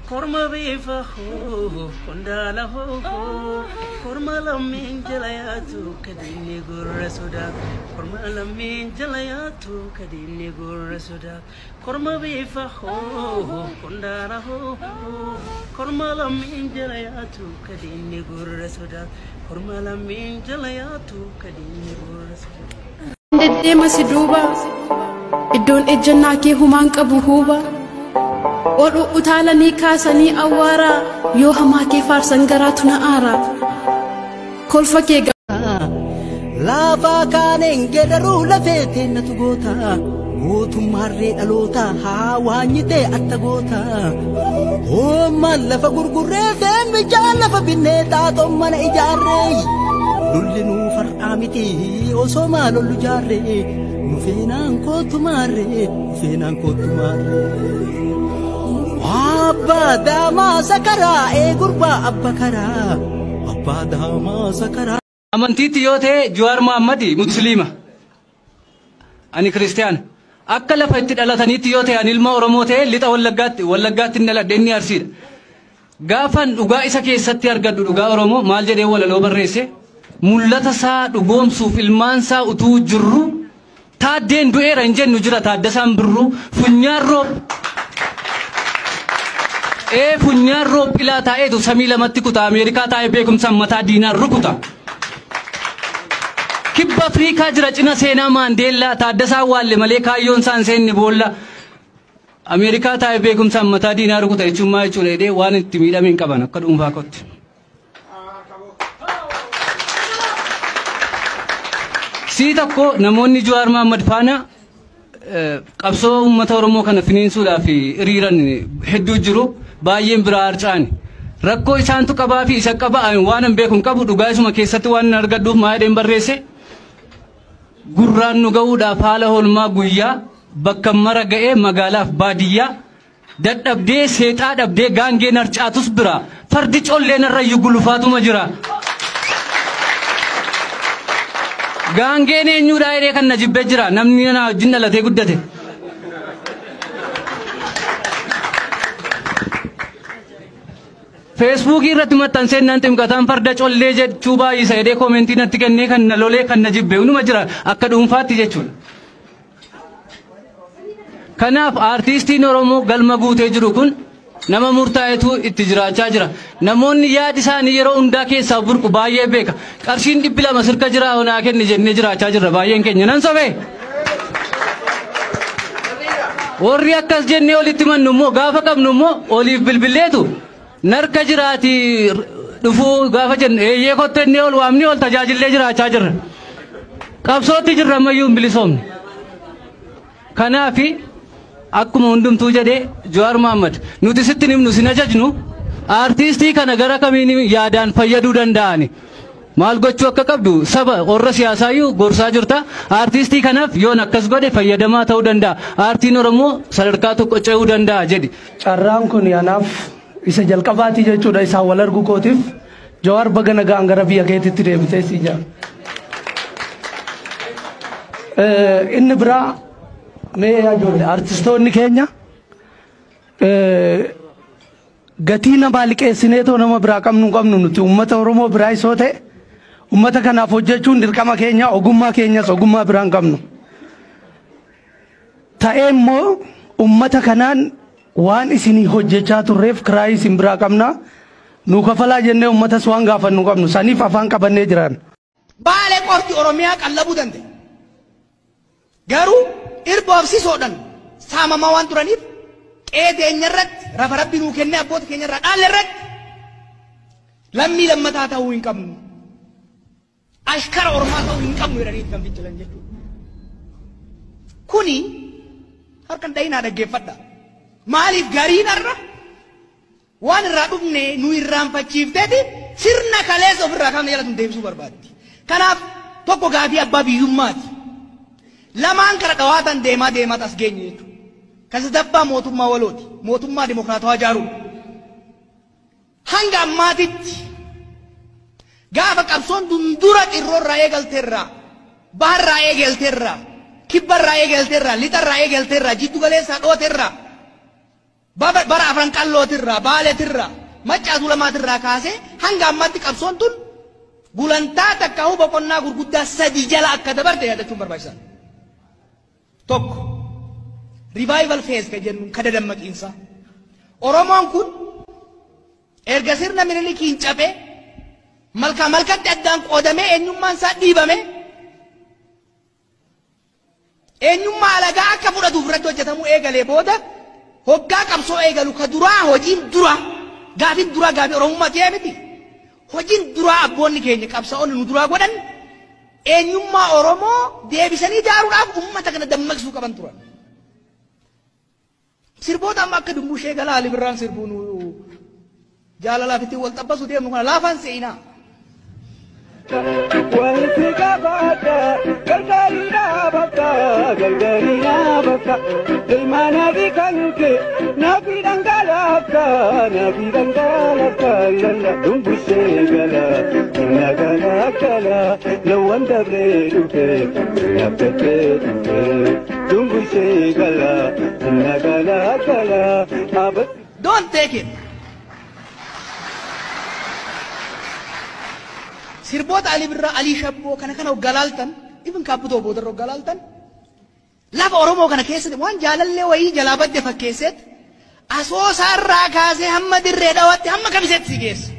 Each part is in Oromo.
Korma bifa hoo qondaala hoo korma lammiin jala yaatu kadiinni gurra sodaatu korma lammiin jala yaatu kadiinni gurra sodaatu korma bifa hoo qondaala hoo korma lammiin jala yaatu kadiinni gurra sodaatu korma lammiin jala yaatu kadiinni gurra sodaatu. Deddeema si duuba iddoon ejjannaa kee humaan qabu huuba. Oduu utaalanii kaasanii awwaara yoo hamaa kee faarsan garaatu na aara. Kolfa kee Laafaa kaaneen geedaruu lafee teennatu goota. Mootummaarree dhaloota haa waanyitee atta goota. Hoommaan lafa gurgurree feemmichaan lafa binnee xaaxoon mana ijaarree. Lolli nuu far'aa miti osoo maa lollu jaarree. Nu feenaan kootu maarree nu feenaan kootu maarree. Abbaa daamaa sakaraa ee gurbaa abba karaa. Abbaa daamaa sakaraa. Amantiitti yoo ta'e Jawaar Mohammad Musliima. Ani Kiristiyaana. Akka lafa itti dhalataniitti yoo ta'e ani ilma Oromoo ta'e lixa Wallaggaatti hin dhaladhe inni Arsiidha. Gaafan dhugaa isa keessatti argadhu dhugaa Oromoo maal jedhee walaloo barreesse mul'ata isaa dhugoomsuuf ilmaan isaa utuu jirru taaddeen du'eera hin jennu jira Taaddasaan Birruu funyaan roob. Funyaan roophilaa taa'eetu samii lamatti kuta Ameerikaa taa'ee beekumsaan mataa diinaan rukuta. Kibba Afriikaa jira cina seenaa Maandeellaa Taaddasaan waalle malee kaayyoon isaan seenni boolla. Ameerikaa taa'ee beekumsaan mataa diinaa rukuta jechuun maal jechuudha jedhee waan itti miidhame hin qaban akka dhuunfaa kootti. Sii tokko namoonni Jawaar Mohammad faana qabsoo uummata Oromoo kana finiinsuudhaaf hiriiran hedduu jiru baay'een biraa harca'ani. Rakkoo isaantu qabaa fi isa qaba waan hin beeku hin qabu dhugaa isuma keessatti waan hin argadhuuf maa jedheen barreesse. Gurraan nu ga'uudhaaf haala hoolmaa guyyaa bakka mara ga'ee magaalaaf baadiyyaa dadhabdee seexaa dhabdee gaangeen harcaatus bira fardi colleen irrayyuu gulufaatuma jira. Gaangeen eenyuudha jedhee kan na jibbee jira namni na wajjin dhalatee guddate. Feesbuukii irratti maxxansee naan ximqataan farda collee jechuu baay'isa jedhee koomentii natti kennee kan na lolee kan na jibbe hunduma jira akka dhuunfaatti jechuudha. Kanaaf aartistiin Oromoo galma guutee jiru kun nama murtaa'etu itti jiraachaa jira. Namoonni yaadi isaanii yeroo hundaa keessaa burqu baay'ee beeka. Qarshiin 200 sirka jiraa onaa kenni jennee jiraachaa jirra baay'een keenya nan sobee. Warri akkas jennee olitti mannu immoo gaafa qabnu immoo oliif bilbileetu narka jiraati dhufuu gaafa jennu eeyyee kottennee ol waamni ol tajaajillee jiraachaa jirra. Qabsootti jirra ammayyuu hin bilisoomne. Kanaafi akkuma hundumtuu jedhee Jawaar Mohammad nuti sitti himnu sin ajajnu aartistii kana gara kamiin yaadaan fayyaduu danda'ani. Maal gochuu akka qabdu saba warra siyaasaayyuu gorsaa jirta. Aartistii kanaaf yoon akkas godhe fayyadamaa ta'uu danda'a. Aartiin Oromoo sadarkaa tokko ce'uu danda'a jedhi. Carraan kun anaaf isa jalqabaati jechuudha isaan wal arguu kootiif Jawaar baga nagaan gara biyya keetitti deebitee si jaa. Inni biraa mee ijoollee aartistoonni keenya gatii namaa liqeessineetoo nama biraa qabnu qabnu nuti uummata Oromoo biraa isoo ta'e uummata kanaaf hojjechuun dirqama keenya ogummaa keenyas ogummaa biraa hin qabnu. Ta'ee immoo uummata kanaan waan isinii hojjechaa turreef kiraa isin biraa qabna nu kafalaa jennee uummatas waan gaafannu qabnu saniif afaan qabannee jiran. Baalee qofti Oromiyaa qallabuu danda'e. Garuu irboofsisoodhaan saamamaa waan turaniif qe'ee teenya irratti rafa rabbi nuu kennee abboota keenya irraa dhaalle irratti lammii lammataa ta'uu hin qabnu. Ashkara ormaa ta'uu hin qabnu jedhanii kan fincilan jechuudha. Kuni harkan dhayinaa dhaggeeffadha. Maaliif gariin har'a waan irraa dhufne nu irraanfachiifteeti sirna kaleessa ofirraa kaafne jala tun deebisuu barbaaddi. Kanaaf tokko gaafii abbaa biyyummaati. Lamaan kara dhawaatan deemaa deemaa as geenye jechuudha. Kan sadaffaa mootummaa walooti. Mootummaa dimokiraatawaa ijaaruudha. Hanga ammaatitti gaafa qabsoon dundura qirroorraa eegalteerraa, baharraa eegalteerraa, kibbarraa eegalteerraa, lixarraa eegalteerraa, jiddu galeessaa dhooteerraa Bara Afran Qallootirraa, Baaleetirraa, Maccaa Tuulamaatirraa kaasee hanga ammaatti qabsoon tun gulantaa takkaa'uu boqonnaa gurguddaa sadii jala akka dabarte yaadachuun barbaachisaadha. Tokko, revival phase ka jennu, ka dadammaqiinsaa. Oromoon kun erga sirna Minilikiin cabee malkaa malkatti addaan qoodamee, eenyummaan isaa dhiibame, eenyummaa alagaa akka fudhatuuf irratti hojjetamuu eegalee booda, hoggaa qabsoo eegalu ka duraa, hojiin dura, gaafin duraa gaafii Oromummaa ta'ee miti. Hojiin duraa abboonni keenya qabsaa'onni nu duraa godhan eenyummaa Oromoo deebisanii ijaaruudhaaf uummata kana dammaqsuu qaban turan. Sirboota amma akka Dumbushee Galaa, Ali Birraan sirbuu, nu jaalalaaf ittiin wal xabbasu deemnu kana laafaan se'inaa. Wanti gabaadha gargaarii dhaabata, gargaarii dhaabata, ilmaan fi kanke naafi dhangalaafta, naafi dhangalaafta, lalla dumbushee gala na gala gala lawwan dabree dhufe yaabbatee dhufe dumbushee gala na gala gala abatti. Don't take it. Sirboota Ali Birraa, Alii Shabboo kana kana hoggalaaltan, even Kaabbutoo boodarra hoggalaaltan, lafa Oromoo kana keessatti waan jaalallee wayii jalaa badde fakkeesseet Asoosaa irraa kaasee hamma Dirree Dhawaatti, hamma Kamiseetti si geessa.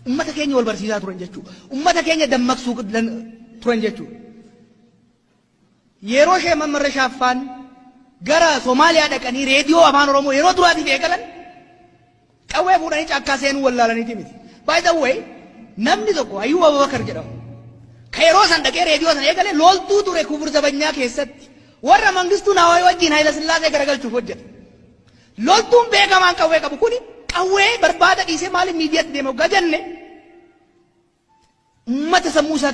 Ummata keenya wal barsiisaa turan jechuudha. Ummata keenya dammaqsuu turan jechuudha. Yeroo ishee Mammarra Shaaffaan gara Somaaliyaa dhaqanii reediyoo Afaan Oromoo yeroo duraatiif eegalan, qawwee fuudhanii caakkaa seenuu wallaalaniiti miti. By the way, namni tokko Ayyuu Abubakar jedhamu ka yeroo san dhaqee reediyoo sana eegale loltuu ture. Kubur Zabanyaa keessatti warra Mangistuu Nawaayii wajjin Hayila Sillaasee garagalchuuf hojjete. Loltuun beekamaan qawwee qabu kuni qawwee barbaada dhiisee maaliif miidiyaatti deeme hoggaa jenne, ummata sammuu isaa